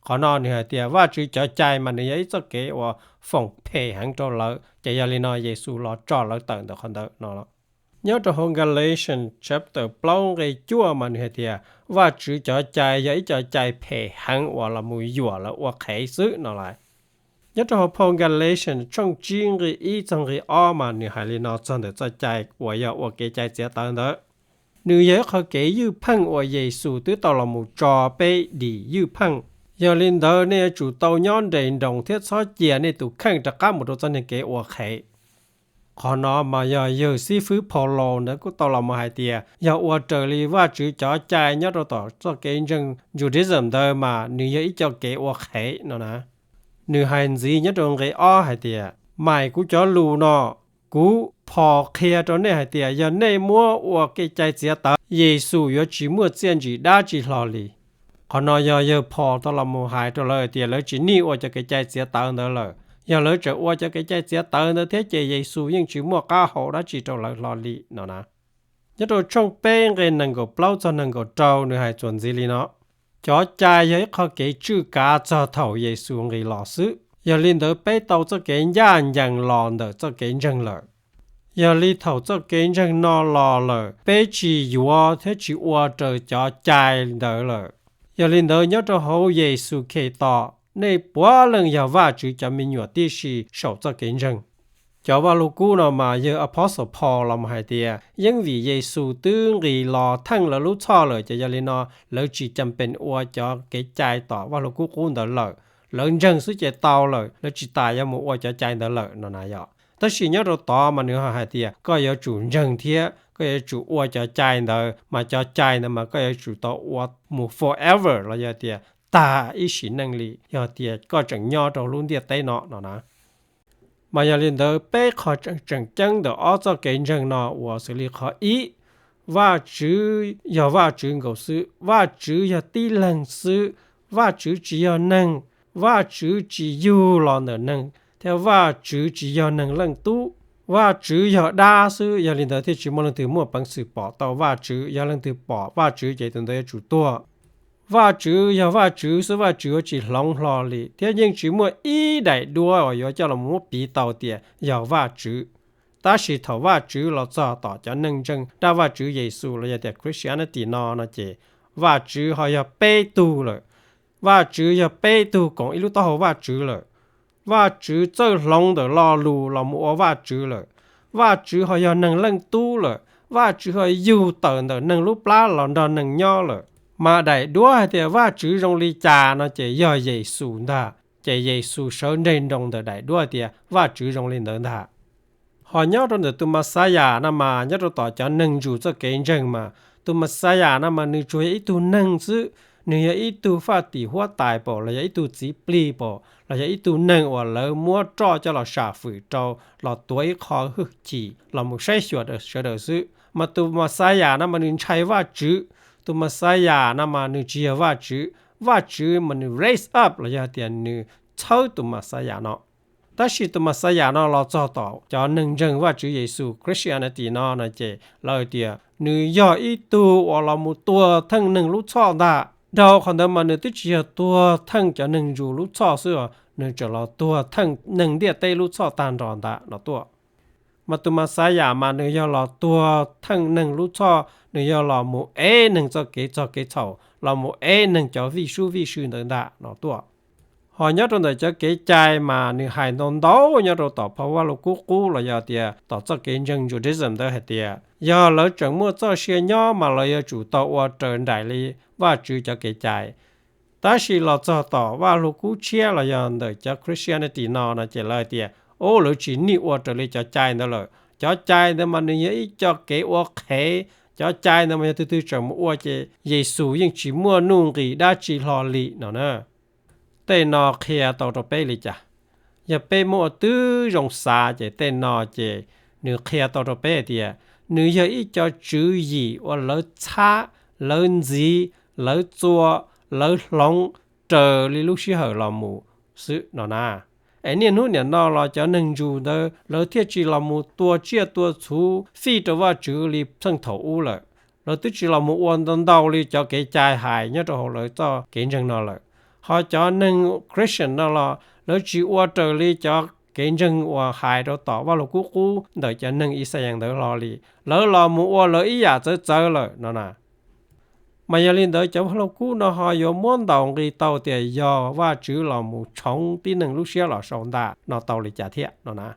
Qhov no nws hais tias Vaj Tswv cov cai mas nws yog ib txoj kev uas foom phem heev rau lawv, ces yog li no Yexus los tso lawv tawm ntawm qhov ntawd no. Nyob rau hauv Galatians chapter plaub nqe cuaj mas nws hais tias Vaj Tswv cov cai yog ib co cai phem heev uas los mus yuam lawv ua qhev xwb no lawm. Nyob rau hauv phau Galatians tshooj tsib nqe ib txog nqe ob mas nws hais li no txog ntawm txoj cai uas yog ua kev cai txiav tawv ntawd. Nws yog ib qho kev ywj pheej uas Yexus twb tau los mus tso peb dim ywj pheej. Yog li ntawd nej yuav tsum tau nyob nres nroos thiab txhob cia nej tus kheej rov qab mus rau txoj niag kev ua qhev. Qhov no mas yog yawg xib fwb Phau Laus ntawd kuj tau los mus hais tias yog ua raws li Vaj Tswv cov cai nyob rau tom txoj kev ntseeg Judaism ntawd mas nws yog ib co kev ua qhev no na. Nws hais ntxiv nyob rau nqe ob hais tias, mais kuv cov lus no, kuv phom qhia rau nej hais tias yog nej muab ua kev cai txiav tawv, Yexus yuav tsis muaj txiaj ntsim dab tsi hlo li. Qhov no yog yawg Phom tau los mus hais rau lawv hais tias lawv tsis nij ua cov kev cai txiav tawv ntawd lawm. Yog lawv tseem ua cov kev cai txiav tawv ntawd thiab ces Yexus yeej tsis muaj qab hau dab tsi rau lawv hlo li no na. Nyob rau tshooj peb nqe nees nkaum plaub txog nees nkaum rau nws hais txuas ntxiv li no, cov cai yog ib qho kev tswj kav txog thaum Yexus nqis los xwb. Yog li ntawd peb tau txoj kev ncaj ncees los ntawm txoj kev ntseeg lawm. Yog li thaum txoj kev ntseeg no los lawm peb tsis yuav thiab tsis ua raws cov cai ntawd lawm. Yog li ntawd nyob rau hauv Yexus Khetos nej puav leej yog Vaj Tswv cov me nyuam tib si saum txoj kev ntseeg. Cov Vaj Lug Kub no mas yawg Apostle Paul los mus hais tias yeej vim Yexus twb nqis los theej lawv lub txhoj lawm ces yog li no lawv tsis cam pees ua cov kev cai tom Vaj Lug Kub Qub ntawd lawm. Lawv ntseeg xwb ces tau lawm, lawv tsis tas yuav mus ua cov cai ntawd lawm no na yom. Tab sis nyob rau tod mas nws ho hais tias koj yuav tsum ntseeg thiab koj yuav tsum ua cov cai ntawd, mas cov cai ntawd mas koj yuav tsum tau ua mus forever los yog tias tag ib sim neej li yog tias koj tseem nyob rau lub ntiaj teb no no na. Mas yog li ntawd peb qho tseem tseem ceeb ntawm ob txoj kev ntseeg no uas xws li qhov ib, Vaj Tswv yog Vaj Tswv nkaus xwb, Vaj Tswv yog tib leeg xwb, Vaj Tswv tsis yog neeg, Vaj Tswv tsis yug los ntawm neeg, thiab Vaj Tswv tsis yog Neeg Leej Tub. Vaj Tswv yog dab xwb, yog li ntawd thiaj tsis muaj leej twg muaj peev xwm pom tau Vaj Tswv, yog leej twg pom Vaj Tswv ces tus ntawd yuav tsum tuag. Vaj Tswv yog Vaj Tswv xwb, Vaj Tswv yuav tsis hloov hlo li, thiab yeej tsis muaj ib daim duab uas yuav coj los muab piv tau tias yog Vaj Tswv. Tab sis thaum Vaj Tswv los txog tom cov neeg ntseeg dab Vaj Tswv Yexus los yog tias Christianity no no ces Vaj Tswv ho yog peb tug lawm. Vaj Tswv yog peb tug koom ib lub taub hau Vaj Tswv lawm. Vaj Tswv txawj hloov ntawm lo lus los mus ua Vaj Tswv lawm. Vaj Tswv ho yog Neeg Leej Tub lawm. Vaj Tswv ho yug tawm ntawm neeg lub plab los nrog neeg nyob lawm. Mas daim duab hais tias Vaj Tswv zoo li cas no ces yog Yexus ntag. Ces Yexus sawv nreg nroos ntawm daim duab tias Vaj Tswv zoo li ntawd ntag. Ho nyob rau ntawm tus Messiah no mas nyob rau tom cov neeg ntsus txoj kev ntseeg mas tus Messiah no mas nws tsuas yog ib tug neeg xwb, nws yog ib tug faj tim huab tais pam los yog ib tug txiv plig pam los yog ib tug neeg uas lawv muab roj coj los sam fwm rau los tuav ib qho hwj chim los mus saib xyuas sawv daws xwb. Mas tus Messiah no mas nws ntshai Vaj Tswv. Tus Messiah no mas nws tsis yog Vaj Tswv. Vaj Tswv mas nws raise up los yog tias nws txhawb tus Messiah no. Tab sis tus Messiah no los txog tom cov neeg ntseeg Vaj Tswv Yexus Christianity no no ces lawv tias nws yog ib tug uas los mus tuag theej neeg lub txhoj ntag. Dhau qhov ntawd mas nws twb tsis yog tuag theej cov neeg ntsus lub txhoj xwb os, nws tseem los tuag theej neeg ntiaj teb lub txhoj tag nrho ntag no tuaj. Mas tus Mexiyas mas nws yog los tuag theej neeg lub txhoj, nws yog los mus ev neeg txoj kev txog kev txhaum, los mus ev neeg cov vij sub vij sw ntawd ntag no tuaj. Ho nyob rau ntawm cov kev cai mas nws hais ntau ntau nyob rau tom phau Vajluskub Qub los yog tias tom txoj kev ntseeg Judaism ntawd hais tias yog lawv tseem muaj txoj sia nyob mas lawv yuav tsum tau ua raws nraim li Vajtswv cov kev cai. Tab sis los txog tom Vajluskub Tshiab los yog ntawm cov Christianity no no ces lawv hais tias, o, lawv tsis nij ua raws li cov cai ntawd lawm. Cov cai ntawd mas nws yog ib co kev ua qhev, cov cai ntawd mas yog tus twg tseem mus ua ces Yexus yeej tsis muaj nuj nqis dab tsi hlo li no na. Tej no qhia tau rau peb li cas? Yog peb muab ua tib zoo xav ces tej no ces nws qhia tau rau peb hais tias nws yog ib co tswv yim uas lawv txhab, lawv ntxiv, lawv txua, lawv hloov raws li lub sij hawm los mus xwb no na. Es niaj hnub niam no los cov neeg Ntsum ntawd lawv thiaj tsis los mus tua tsiaj tua txhu fij rau Vajtswv li txheej thaum ub lawm. Lawv twb tsis los mus ua ntau ntau li cov kev cai hais nyob rau hauv lawv txoj kev ntseeg no lawm. Ho cov neeg Christian no los lawv tsis ua raws li cov kev ntseeg uas hais rau tom Vajluskub Qub ntawm cov neeg Yixalayees ntawd hlo li. Lawv los mus ua lawv ib yam txawv txawv lawm no na. Mas yog li ntawd cov Vajluskub no ho yuav muab ntaus nqi tau tias yog Vajtswv los mus tshoov tib neeg lub siab los sau ntag no tau li cas thiab no na.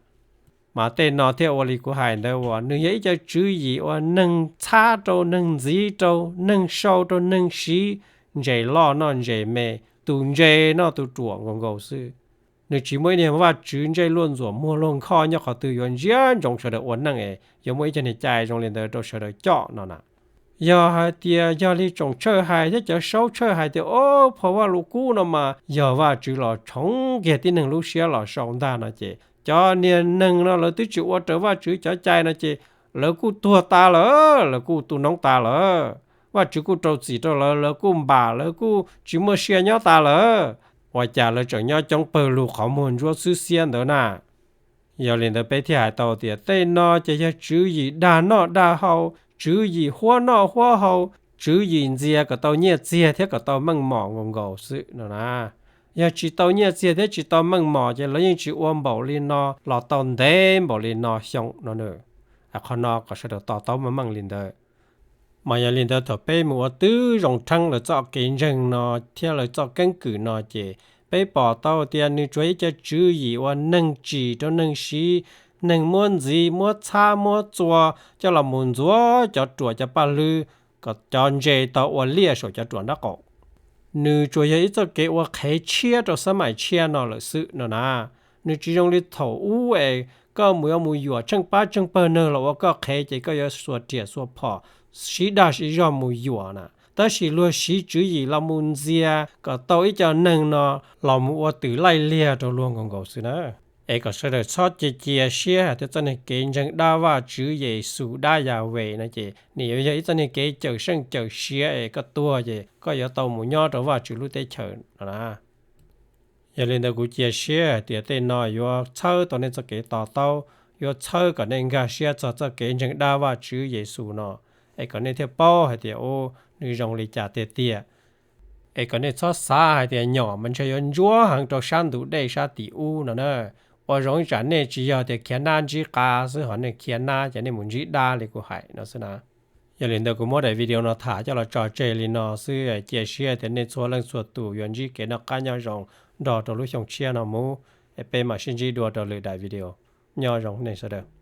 Mas tej no thiaj ua li kuv hais ntawd uas nws yog ib co tswv yim uas neeg txhab rau, neeg ntxiv rau, neeg sau rau, neeg siv, ntses loj noj ntses me, tus ntse noj tus ruam nkaus nkaus xwb. Nws tsis muaj ib niag Vajtswv ntsej luaj ntxuam muag luag nkho nyob qhov twg yuav ntsia ntsoov sawv daws ua neej es yuav muaj ib co niag cai zoo li ntawd rau sawv daws coj no na. Yog hais tias yog li tsoom tshawj hais thiab cov saub tshawj hais tias, o, phau Vajluskub no mas yog Vajtswv los tshoov kiag tib neeg lub siab los sau ntag no ces cov niag neeg no lawv twb tsis ua raws Vajtswv cov cai no ces lawv kuj tuag tas lawm, lawv kuj tu noob tas lawm. Vajtswv kuj rau txim rau lawv, lawv kuj npam, lawv kuj tsis muaj sia nyob tas lawm. Ua cas lawv tseem nyob coob pawg lug qhov muag ntsuab xwb xiab ntawd na? Yog li ntawd peb thiaj hais tau tias tej no ces yog tswv yim dag noj dag haus, tswv yim huab noj huab haus, tswv yim ntxias kom tau nyiaj txiag thiab kom tau meej mom nkaus nkaus xwb no na. Yog tsis tau nyiaj txiag thiab tsis tau meej mom ces lawv yeej tsis ua npaum li no los tau ntev npaum li no xyoo no na. Qhov no kom sawv daws to taub meej meej li ntawd. Mas yog li ntawd thaum peb mus ua tib zoo rheeb lawv txoj kev ntseeg no thiab lawv txoj keeb kwm no ces peb pom tau tias nws tsuas ib co tswv yim uas neeg tsim rau neeg siv, neeg muab ntxiv, muab txhab, muab txua, coj los mus ntxuav cov ruam cov paj hlwb, kom cov ntses tau ua liaj saum cov ruam nraub qaum. Nws tsuas yog ib txoj kev ua qhev tshiab rau xab maim tshiab no lawm xwb no na. Nws tsis zoo li thaum ub es koj mus yuav mus yuam tsheej pab tsheej pawg neeg los ua koj qhev ces koj yuav xuas riam xuas phom, siv dag siv zog mus yuam na. Tab sis luag siv tswv yim los mus ntxias kom tau ib co neeg no los mus ua twm laij liag rau luag nkaus nkaus xwb na. Es kom sawv daws txhob cia cia siab hais tias txoj niag kev ntseeg dab Vajtswv Yexus dab Yahweh no ces nws yuav yog ib txoj niag kev cawm seej cawm siav es koj tuag ces koj yuav tau mus nyob rau Vajtswv lub teb chaws no na. Yog li ntawd kuv cia siab hais tias tej no yuav txhawb tau nej txoj kev to taub, yuav txhawb kom nej nkag siab txog txoj kev ntseeg dab Vajtswv Yexus no, es kom nej thiaj paub hais tias, u, nws zoo li cas tiag tiag. Es kom nej txhob xav hais tias nyom mas ntshe yuav ntsuab heev rau sab ntug dej sab tim ub no na. Ua zoo ib tsam nej tsis yog tias khiav nab ntsib qa xwb, ho nej khiav nab ces nej mus ntsib dab li kuv hais no xwb na. Yog li ntawd kuv muab daim video no tham coj los tso tseg li no xwb, cia siab tias nej txhua leej txhua tus yuav ntsib kev noj qab nyob zoo nrog rau lub xyoo tshiab no mus. Es peb mam sib ntsib dua rau lwm daim video. Nyob zoo nej sawv daws.